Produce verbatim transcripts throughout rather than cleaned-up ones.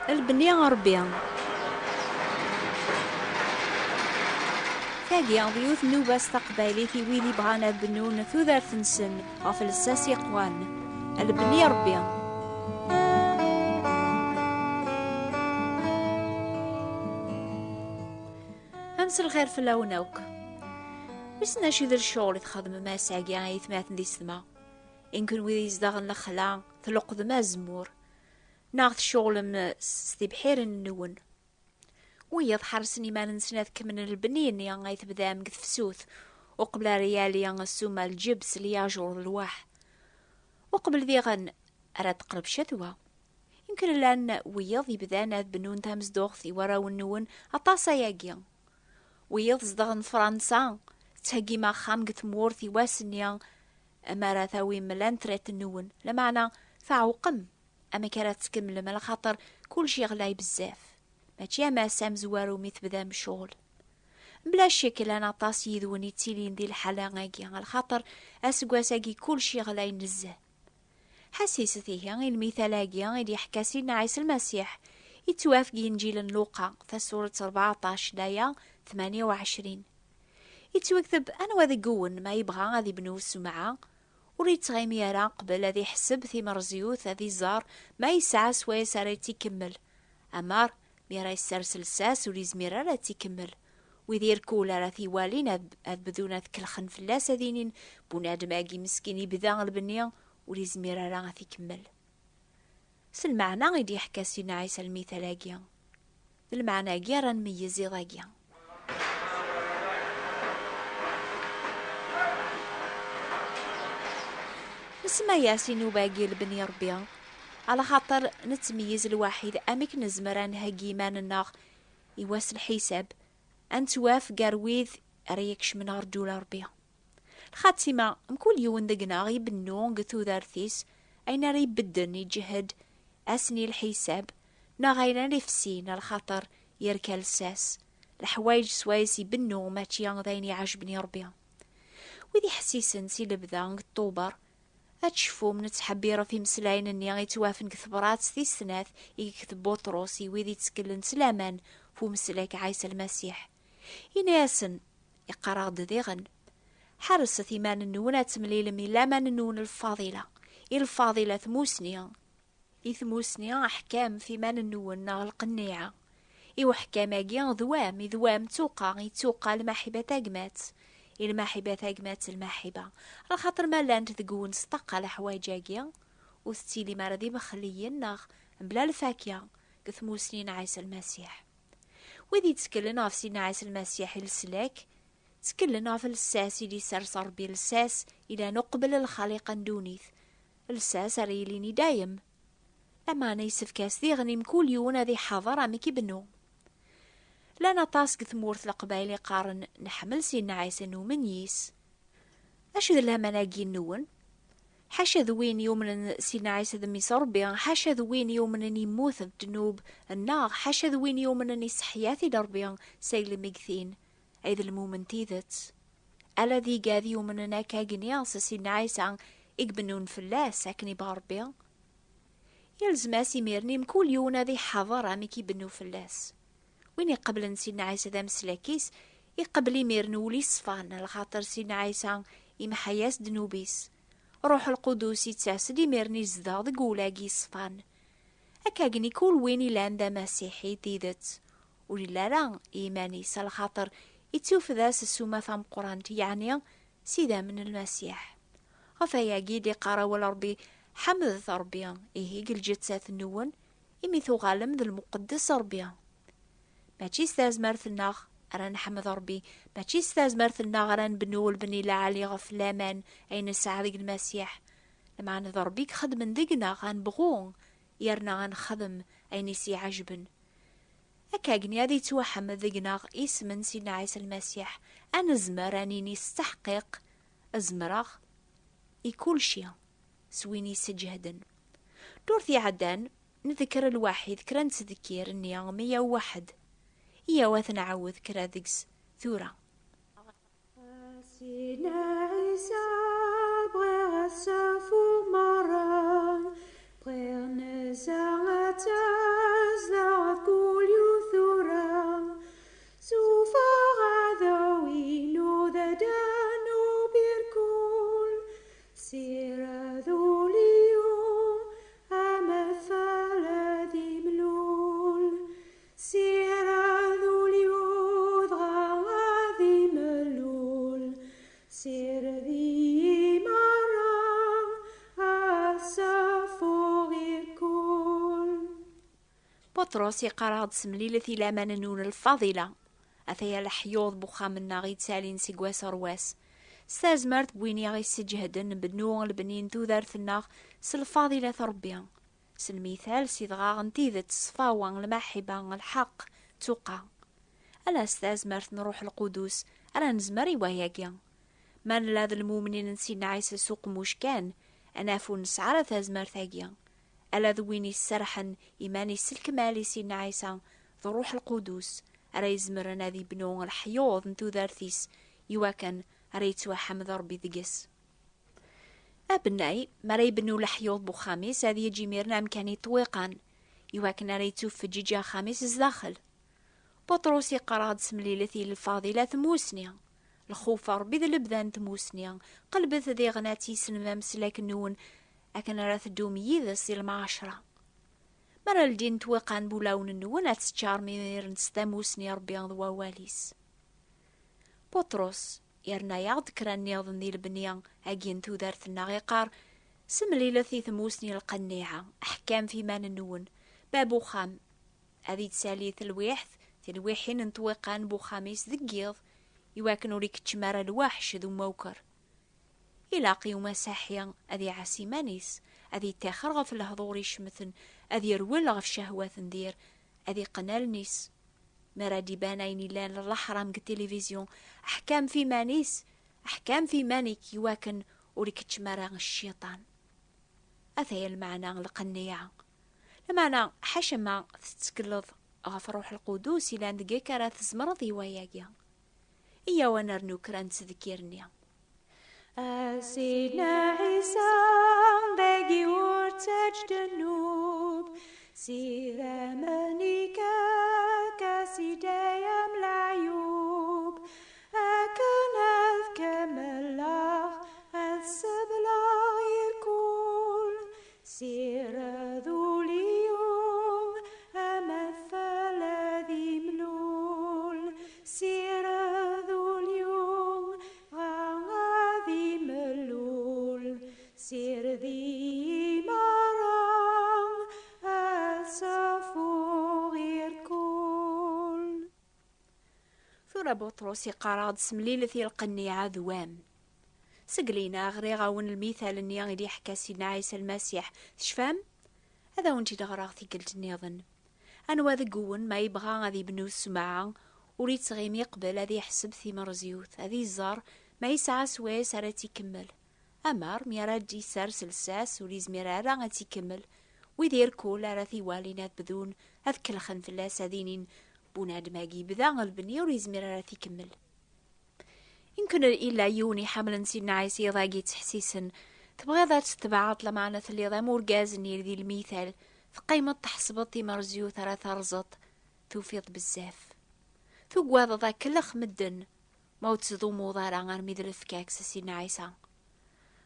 Lebni Ṛebbi. Tagi d yiwet n nnuba s taqbaylit i wid yebɣan ad bnun tudert-nsen ɣef lsas yeqwan. Lebni Ṛebbi. Ad mselxir fell-awen akk. Wissen acu d lecɣel i txedmem ass-agi ay atmaten d yessetma? Inken wid izedɣen lexla, tleqdem azemmur, neɣ tceɣlem s tibḥirin-nwen? Wiyaḍ ḥersen iman-nsen ad kemmlen lebni-nni ay tebdam deg tefsut, uqbel ara yali ssuma, lǧebs, lyajuṛ d lwaḥ. Uqbel diɣen ara d-teqreb ccetwa. Yemken llan wiyaḍ yebdan ad bnun tamezduɣt i warraw-nwen aṭas ayagi. Wiyaḍ zedɣen Fransa, tettheggim axxam deg tmurt i wass-nni, mi ara tawim lantrit-nwen, lameɛna tɛewqem amek ara tkemmlem, alaxaṭer kullec yeɣlay bezzaf. Mačči am ass amezwaru mi tebdam ccɣel. Mebla ccek, llan aṭas yid-wen yettilin di lḥala-agi, alaxaṭer aseggas-agi kullec yeɣlay nezzeh. Ḥassiset ihi i lmital-agi i d-yeḥka Sidna Ɛisa Lmasiḥ, yettwaf deg Inǧil n Luqa, tasuret rbeɛṭac, laya tmanya u ɛecrin. Yettwakteb anwa deg-wen ma yebɣa ad ibnu ssemɛa, ur yettɣimi ara qbel ad iḥseb timerẓyut, ad iẓer ma yesɛa swayes ara tt-ikemmel. Amar mi ara yessers lsas ur yezmir ara ad tt-ikemmel. Wid irkul ara t-iwalin ad, ad bdun ad kellxen fell-as, ad inin: "Bunadem-agi meskin ibda lebni, ur yezmir ara ad t-ikemmel." S lmeɛna i d-yeḥka Sidna Ɛisa lmital-agi. D lmeɛna-agi ara nmeyyez iḍ-agi. Nsemma-yas i nnuba-agi lebni Ṛebbi, alaxaṭer nettmeyyiz lwaḥid amek nezmer ad nheggi iman-nneɣ i wass lḥisab, ad nettwaf gar wid ara ikecmen ɣer ddula Ṛebbi. Lxatima, mkul yiwen deg-neɣ ibennu deg tudert-is ayen ara ibedden, iǧehhed ass-nni lḥisab, neɣ ayen ara ifsin, alaxaṭer yerka lsas. Leḥwayeǧ swayes ibennu mačči d ayen iɛejben i Ṛebbi. Wid iḥessisen si lebda deg Ṭuber, ad tecfum nettḥebbir ɣef imeslayen-nni yettwafen deg tebrat tis snat i yekteb Buṭrus i wid itteklen s laman f umeslak Ɛisa Lmasiḥ. Ini-asen, iqqar-aɣ-d diɣen: "Ḥerset iman-nwen ad temlilem i laman-nwen lfaḍila, i lfaḍila tmusni, i tmusni aḥkam f iman-nwen neɣ lqenniɛa." I uḥkam-agi d wam, i d wam tuqa, i tuqa lmaḥiba tagmat, i lmaḥiba tagmat lmaḥiba. Lxaṭer ma llant deg-wen s ṭṭaqa leḥwayeǧ-agi, ur tettilim ara d imexliyen neɣ mebla lfakya deg tmusni n Ɛisa Lmasiḥ. Wid yetteklen ɣef Sidna Ɛisa Lmasiḥ i leslak, tteklen ɣef lsas i d-isers Ṛebbi, lsas ilan uqbel lxaliqa n ddunit, lsas ara yilin i dayem. Lameɛna yessefk-as diɣen i mkul yiwen ad iḥaḍer amek ibennu. Llan aṭas deg tmurt Leqbayel iqqaren: "Nḥemmel Sidna Ɛisa, numen yis." Acu d laman-agi-nwen? Ḥaca d win yumnen Sidna Ɛisa d Mmi-s Ṛebbi, ḥaca d win yumnen yemmut ɣef ddnub-nneɣ, ḥaca d win yumnen iseḥya-t-id Ṛebbi seg lmegtin, ay d lmumen n tidet. Ala d igad yumnen akkagni s Sidna Ɛisa i ibennun fell-as akken ibɣa Ṛebbi. Yelzem-as imiren i mkul yiwen ad iḥaḍer amek ibennu fell-as. Win iqeblen Sidna Ɛisa d ameslak-is, iqebl imiren ul iṣfan, lxaṭer Sidna Ɛisa imḥa-yas ddnub-is. Ṛuḥ Lqudus ittas-d imiren izdeɣ deg wul-agi iṣfan. Akkagni kul win ilan d amasiḥi tidet, ur illi ara i yiman-is, lxaṭer ittufed-as ssuma tameqqrant, yeɛni s idammen n Lmasiḥ. Ɣef ayagi i d-iqqar awal Ṛebbi: "Ḥemdet Ṛebbi, ihi deg lǧettat-nwen, imi tuɣalem d lmuqeddes Ṛebbi." Mačči s tazmert-nneɣ ara nḥemmed Ṛebbi, mačči s tazmert-nneɣ ara nbennu lebni lɛali ɣef laman ay nesɛa deg Lmasiḥ. Lameɛna d Ṛebbi i ixeddmen deg-neɣ ad nebɣu yerna ad nexdem ayen i s-iɛejben. Akkagni ad ittwaḥemmed deg-neɣ isem n Sidna Ɛisa Lmasiḥ, ad nezmer ad nini s tteḥqiq: "Zemreɣ i kulci s win yesseǧehden." Ddurt iɛeddan, ndekker lwaḥid kra n ttdekkir-nni meyya u waḥed. Iyyaw ad t-nɛawed kra deg-s tura. Sidna Ɛisa, bɣiɣ ad safu merra, bɣiɣ nezha ad tazdeɣ. Buṭrus iqqar-aɣ-d: "Semlilet i laman-nwen lfaḍila." Ataya leḥyuḍ n uxxam-nneɣ yettalin seg wass ɣer wass. S tazmert n win i ɣ-isseǧhden, nbennu lebni n tudert-nneɣ s lfaḍilat n Ṛebbi, s lmital, s idɣaɣ n tidet, ṣṣfawa, lmaḥibba, lḥeqq, tuqa. Ala s tazmert n Ṛuḥ Lqudus ara nezmer i wayagi. Ma nella d lmumnin n Sidna Ɛisa s uqemmuc kan, ad naf ur nesɛi ara tazmert-agi. Ala d win iserḥen iman-is s lekmal i Sidna Ɛisa d Ṛuḥ Lqudus ara izemren ad ibnu leḥyuḍ n tudert-is, iwakken ara yettwaḥmed Ṛebbi deg-s. Abennay, mi ara ibennu leḥyuḍ n uxxam-is, ad yeǧǧ imiren amkan i ṭṭwiqan, iwakken ara yettufeǧǧiǧ axxam-is zdaxel. Buṭrus iqqar-aɣ-d: "Semlilet i lfaḍila tmusni." Lxuf n Ṛebbi d lebda n tmusni. Qelbet diɣen ad tislem amslak-nwen, akken ara teddum yid-s di lmeɛcra. Mi ara ldin ṭṭwiqan n wulawen-nwen, ad teččarem imiren s tamusni n Ṛebbi d wawal-is. Buṭrus yerna-yaɣ-d kra nniḍen di lebni-agi n tudert-nneɣ, iqqar: "Semlilet i tmusni lqenniɛa, ḥkam f iman-nwen, bab uxxam ad ittsali telwiḥt, tilwiḥin n twiqan n uxxam-is deg yiḍ, iwakken ur ikeččem ara lwaḥc d umawker." Ilaq i umasaḥi ad iɛas iman-is, ad ittaxer ɣef lehdur icemten, ad yerwel ɣef ccehwat n dir, ad iqqen allen-is. Mi ara d-iban ayen illan leḥram deg tilivizyu, ḥkam f iman-is, ḥkam f iman-ik, iwakken ur ikeččem ara cciṭan. Ataya lmeɛna n lqenniɛa. Lmeɛna, ḥaca ma tettekleḍ ɣef Ṛuḥ Lqudus, ilan deg-k ara tzemreḍ i wayagi. Iyyaw ad nernu kra n ttdekkir-nni. A Sidna Ɛisa, dagi ur ttaǧǧ ddnub, s idammen-ik akka s idayam leɛyub, akken ad kemmleɣ ad sebleɣ irkul. Sired ul-iw, aman fell-ad imlul, sired ul-iw, dɣa ad imlul, sired-iyi merra, ad ṣfuɣ irkul. Tura Buṭrus iqqar-aɣ-d: "Semlilet i lqenniɛa d wam." Seg lina ɣriɣ-awen lmital-nni i d-iḥka Sidna Ɛisa Lmasiḥ. Tecfam? Ad awen-tt-id-ɣreɣ tikkelt nniḍen. Anwa deg-wen ma yebɣa ad ibnu ssumɛa, ur ittɣimi qbel ad iḥseb timerẓyut, ad iẓer ma yesɛa swayes ara tt-ikemmel. Amer mi ara d-isers lsas ur izmir ara ad tt-ikemmel. Wid irkul ara t-iwalin ad bdun ad kellxen fell-as, ad inin: "Bunadem-agi yebda lebni ur yezmir ara ad t-ikemmel." Imken illa yiwen iḥemmlen Sidna Ɛisa iḍ-agi yettḥessisen: "Tebɣiḍ ad tetbeɛeḍ, lameɛna telliḍ am urgaz-nni di lmital, teqqimeḍ tḥesbeḍ timerẓyut ara terẓeḍ, tufiḍ bezzaf. Tuggadeḍ ad kellex medden, ma ur tettdumuḍ ara armi d lefkak s Sidna Ɛisa.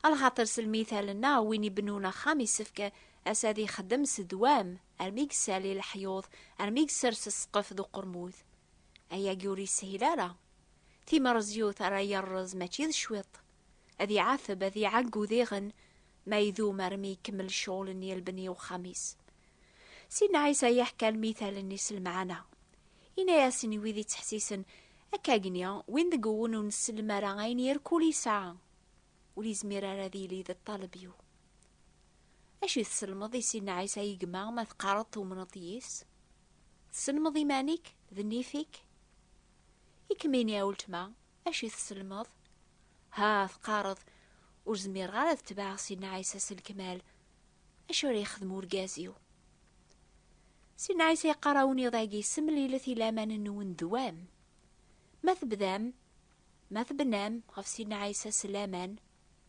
Alaxaṭer s lmital-nneɣ, win ibennun axxam issefk-as ad ixeddem s ddwam, armi yessali leḥyuḍ, armi yessers ssqef d uqermud. Ayagi ur yeshil ara. Timerẓyut ara yerreẓ mačči d cwiṭ. Ad iɛateb, ad iɛeggu diɣen, ma idum armi ikemmel ccɣel-nni i lebni uxxam-is." Sidna Ɛisa yeḥka lmital-nni s lmeɛna. Ini-asen i wid ittḥessisen: "Akkagni, win deg-wen ur nsellem ara ayen irkul yesɛa, ur izmir ara ad yili d ṭṭaleb-iw." Acu i tselmeḍ i Sidna Ɛisa i gma ma teqqareḍ tumneḍ yis? Tselmeḍ iman-ik d nnif-ik? I kemmini a weltma, acu i tselmeḍ? Ha, teqqareḍ: "Ur zmireɣ ara ad tebɛeɣ Sidna Ɛisa s lekmal. Acu ara yexdem urgaz-iw?" Sidna Ɛisa yeqqar-awen iḍ-agi: "Semlilet i laman-nwen d wam." Ma tebdam, ma tebnam ɣef Sidna Ɛisa s laman,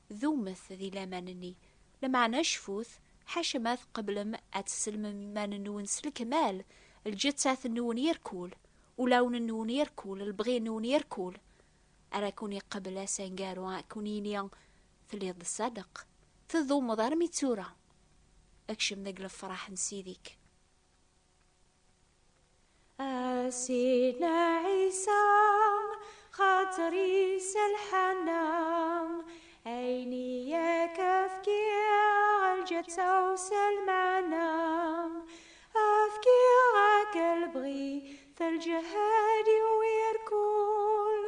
dumet di laman-nni. Lameɛna cfut, ḥaca ma tqeblem ad tselmem iman-nwen s lekmal, lǧettat-nwen irkul, ulawen-nwen irkul, lebɣi-nwen irkul, ara kun-iqebl ass aneggaru, ad kun-yini: "Telliḍ d ṣṣadeq, tdumeḍ armi d tura. Kcem deg lefraḥ n Sidi-k." A Sidna Ɛisa, xaṭer-is lḥana, ayen i ak-fkiɣ lǧetta-w s lmeɛna, fkiɣ Lǧehd-iw irkul,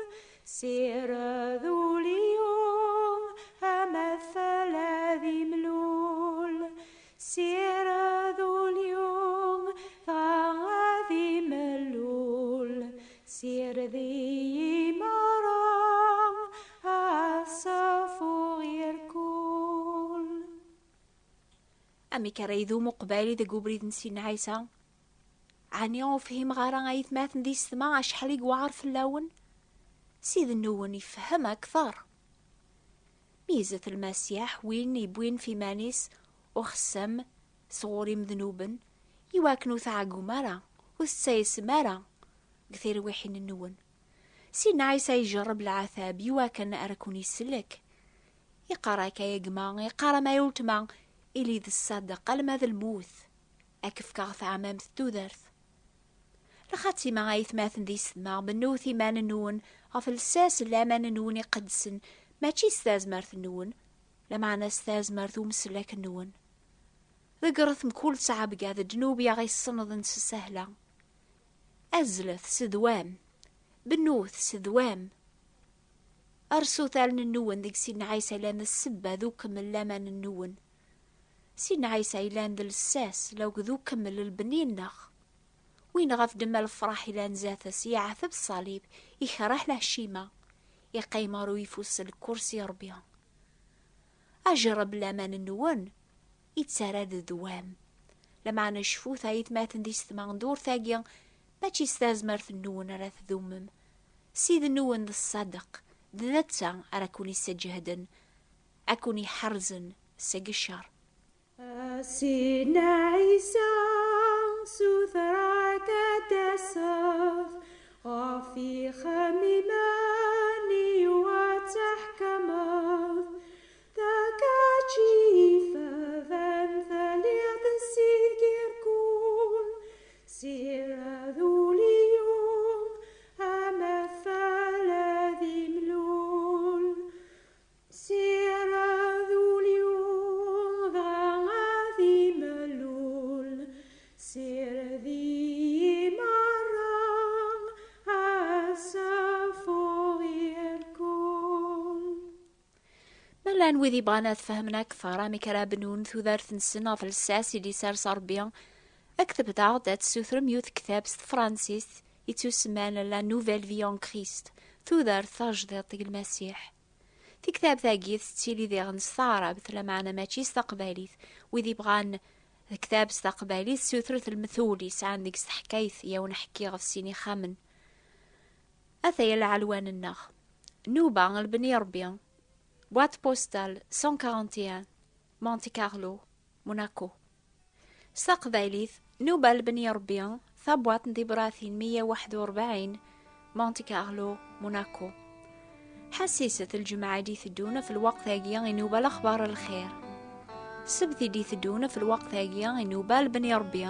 sired ul-iw, amatal ad imlul. Sired ul-iw, dɣa ad imlul. Sired-iyi merra, ad safuɣ irkul. Amek ara idum uqbayli deg ubrid n Sidna Ɛisa? Ɛni ur fhimeɣ ara, aytmaten d yessetma, acḥal i yewɛer fell-awen? Ssid-nwen ifehhem akteṛ. Mizet Lmasiḥ, win yewwin f iman-is uxessem sɣur imednuben, iwakken ur tɛeggum ara, ur tettaysem ara deg tirwiḥin-nwen. Sidna Ɛisa ijerreb leɛtab iwakken ara ken-isellek. Iqqar-ak ay gma, iqqar-am ay ultma, ili d ṣṣadeq alma d lmut, ad k-fkeɣ taɛmamt n tudert. Lxatima, aytmaten d yessetma, bennut iman-nwen ɣef lsas n laman-nwen iqedsen, mačči s tazmert-nwen, lameɛna s tazmert umsellek-nwen. Ḍeggret mkul ttɛebga d ddnub i aɣ-issenḍen s sahla. Azzlet s ddwam, bennut s ddwam. Rrset allen-nwen deg Sidna Ɛisa yellan d ssebba d ukemmel n laman-nwen. Sidna Ɛisa yellan d lsas, lawg d ukemmel n lebni-nneɣ. Win ɣef demma lefraḥ yellan zdat-s, yeɛteb ṣṣalib, ikreh lehcima, iqqim ɣer uyeffus n lkursi n Ṛebbi. Ajerreb n laman-nwen ittarra-d ddwam. Lameɛna cfut, aytmaten d yessetma, ddurt-agi mačči s tazmert-nwen ara tdumem. Ssid-nwen d ṣṣadeq, d netta ara ken-isseǧhden, ad ken-iḥerzen seg ccer. A Sidna Ɛisa, sutreɣ-k ad d-taseḍ, ɣef yixemmimen-iw ad teḥkemeḍ. D kečč i ifaden, telliḍ d Ssid n irkul. Sired ul-iw, amatal ad imlul. Sired ul-iw, dɣa ad imlul. Sired-iyi merra, ad safuɣ irkul. Ma llan wid yebɣan ad fehmen akteṛ amek ara bnun tudert-nsen ɣef lsas i d-isers Ṛebbi, ktebet-aɣ-d ad tessutrem yiwet tektabt s tefransist yettusemman La Nouvelle Vie en Christ, tudert tajdiṭ deg Lmasiḥ. Tiktabt-agi tettili diɣen s taɛrabt, lameɛna mačči s taqbaylit. Wid yebɣan tektabt s taqbaylit, sutret lmetul yesɛan deg-s teḥkayt i awen-ḥkiɣ ɣef sin ixxamen. Ataya lɛelwan-nneɣ. Nuba, Lebni Ṛebbi, boîte postale cent quarante et un, Monte Carlo, Monaco. S taqbaylit, Nuba, Lebni Ṛebbi, tabwaṭ n tibratin meyya u waḥed u ṛebɛin, Monte Carlo, Monaco. Ḥassiset lǧemɛa i d-iteddun ɣef lweqt-agi inuba lexbar n lxir. Ssebt i d-iteddun ɣef lweqt-agi inuba Lebni Ṛebbi,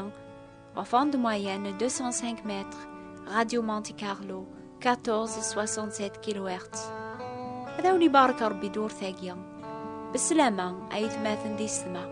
ɣef onde moyenne deux cent cinq mètres, Radio Monte Carlo, quatorze soixante-sept kilohertz. Ad awen-ibarek Ṛebbi ddurt-agi. Beslama, aytmaten d yessetma.